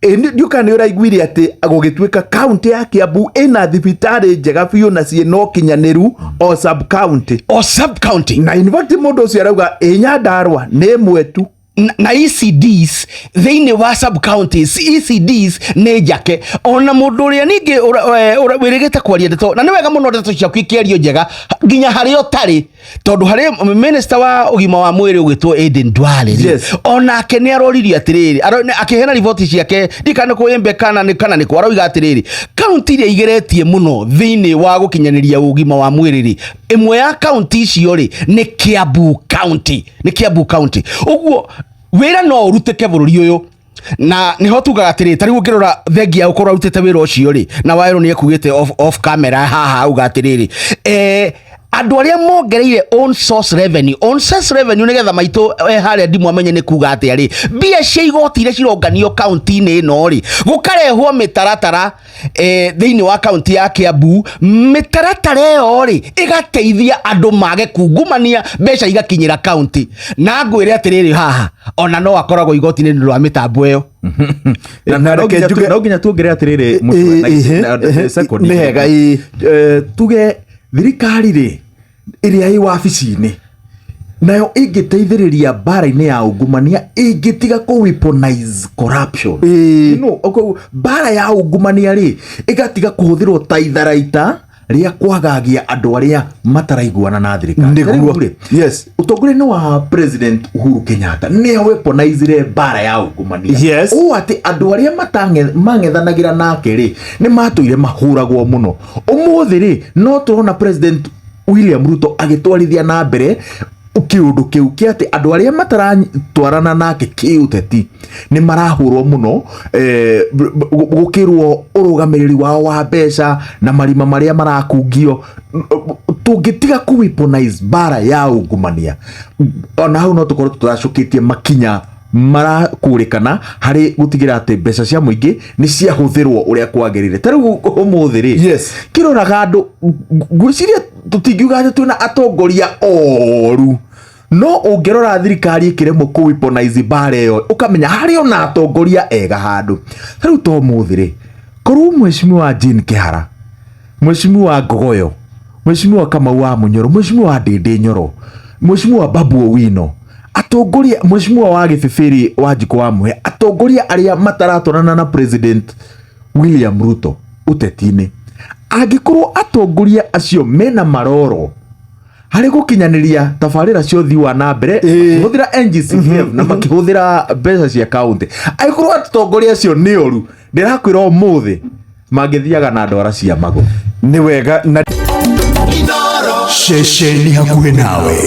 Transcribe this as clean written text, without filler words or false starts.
Ndiũka nĩ ũraiguire atĩ gũgĩtuĩka kaunti ya Kiambu ĩna thibitarĩ njega biũ na ciĩna ũkinyanĩru o sub county. O sub county. Na in fact mũndũ ũcio arauga ĩ Nyandarua nĩ ĩmwe tu. Na ECDs thĩinĩ wa sub counties, ECDs nĩ njake. Ona mũndũ ũrĩa ningĩ wĩrĩgĩte kwaria ndeto, na nĩ wega mũno ndeto ciaku ikĩario njega nginya harĩa ũtarĩ, tondũ harĩ minister wa ũgima wa mwĩrĩ ũgwĩtwo Aden Duale rĩ, onake nĩ aroririe atĩrĩrĩ, akĩheana riboti ciake, ndikana kũĩmbe kana nĩ kũ, aroiga atĩrĩrĩ, kaunti iria igeretie mũno thĩinĩ wa gũkinyanĩria ũgima wa mwĩrĩ rĩ, ĩmwe ya kaunti icio rĩ nĩ Kiambu County, nĩ Kiambu County. Ũguo wĩra no ũrutĩke bũrũri ũyũ, na niho tugaga atĩrĩ, ta rĩu ũngĩrora thengia ya gũkorwo arutĩte wĩra ũcio rĩ, na Wawerũ nĩ ekugĩte off camera haha auga atĩrĩrĩ, andũ arĩa mongereire own source revenue, own source revenue, nĩgetha maitũ harĩa ndimũ amenye nĩ kuga atĩa rĩ, mbia cia igoti iria cironganio kaunti-inĩ ĩno rĩ, gũkarehwo mĩtaratara thĩinĩ wa kaunti ya Kiambu. Mĩtaratara ĩyo rĩ ĩgateithia andũ mage kungumania, mbeca igakinyĩra kaunti. Na ngwĩre atĩrĩrĩ, haha ona no akoragwo igoti-inĩ nĩ ũndũ wa mĩtambo ĩyo. Na reke no nginya tuongerere atĩrĩrĩ, second. Nĩ hega, ĩ. Tuge thirikari rĩ ĩrĩa ĩ wabici-inĩ nayo ĩngĩteithĩrĩria mbara-inĩ ya ungumania, ĩngĩtiga kũ weaponize corruption. Mbara ya ungumania rĩ ĩgatiga kũhũthĩrwo ta itharaita rĩa kwagagia andũ arĩa mataraiguana na thirikari. Nĩguo. Rĩu rĩ, ũtongoria-inĩ wa President Uhuru Kenyatta nĩ weaponizire mbara ya ungumania ũũ atĩ andũ arĩa mang'ethanagĩra nake rĩ nĩ matũire mahũragwo mũno. Ũmũthĩ rĩ no tũrona President William Ruto agĩtwarithia na mbere kĩũndũ kĩu kĩa atĩ andũ arĩa mataratwarana nake kĩũteti nĩ marahũrwo mũno, gũkĩrwo ũrũgamĩrĩri wao wa mbeca na marima marĩa marakungio. Tũngĩtiga kũ weaponize mbara ya ungumania, ona hau no tũkorwo tũtacũkĩtie makinya marakũrĩkana harĩ gũtigĩra atĩ mbeca cia mũingĩ nĩ ciahũthĩrwo ũrĩa kwagĩrĩire. Ta rĩu ũmũthĩ rĩ, kĩroraga andũ, ngwĩciria tũtingiuga atĩ twĩna atongoria oru, no ũngĩrora thirikari ĩkĩremwo kũ weaponize mbara ĩyo, ũkamenya harĩ ona atongoria ega handũ. Ta rĩu to ũmũthĩ rĩ, korwo Mheshimiwa Jane Kĩhara, Mheshimiwa Ngogoyo, Mheshimiwa Kamau wa Munyoro, Mheshimiwa Ndĩndĩ Nyoro, Mheshimiwa Babu Owino, atongoria, Mheshimiwa wa Gĩbĩbĩrĩ Wanjikũ wa Mũhĩa, atongoria arĩa mataratwarana na President William Ruto ũteti-inĩ, angĩkorwo atongoria acio mena maroro harĩ gũkinyanĩria tabarĩra cia ũthii wa na mbere makĩhũthĩra NGCDF na makĩhũthĩra mbeca cia kaunti, angĩkorwo atongoria acio nĩ oru, ndĩrakwĩra ũmũthĩ mangĩthiaga na ndwara cia magũrũ. Nĩ wega na Ceceni hakuhĩ nawe.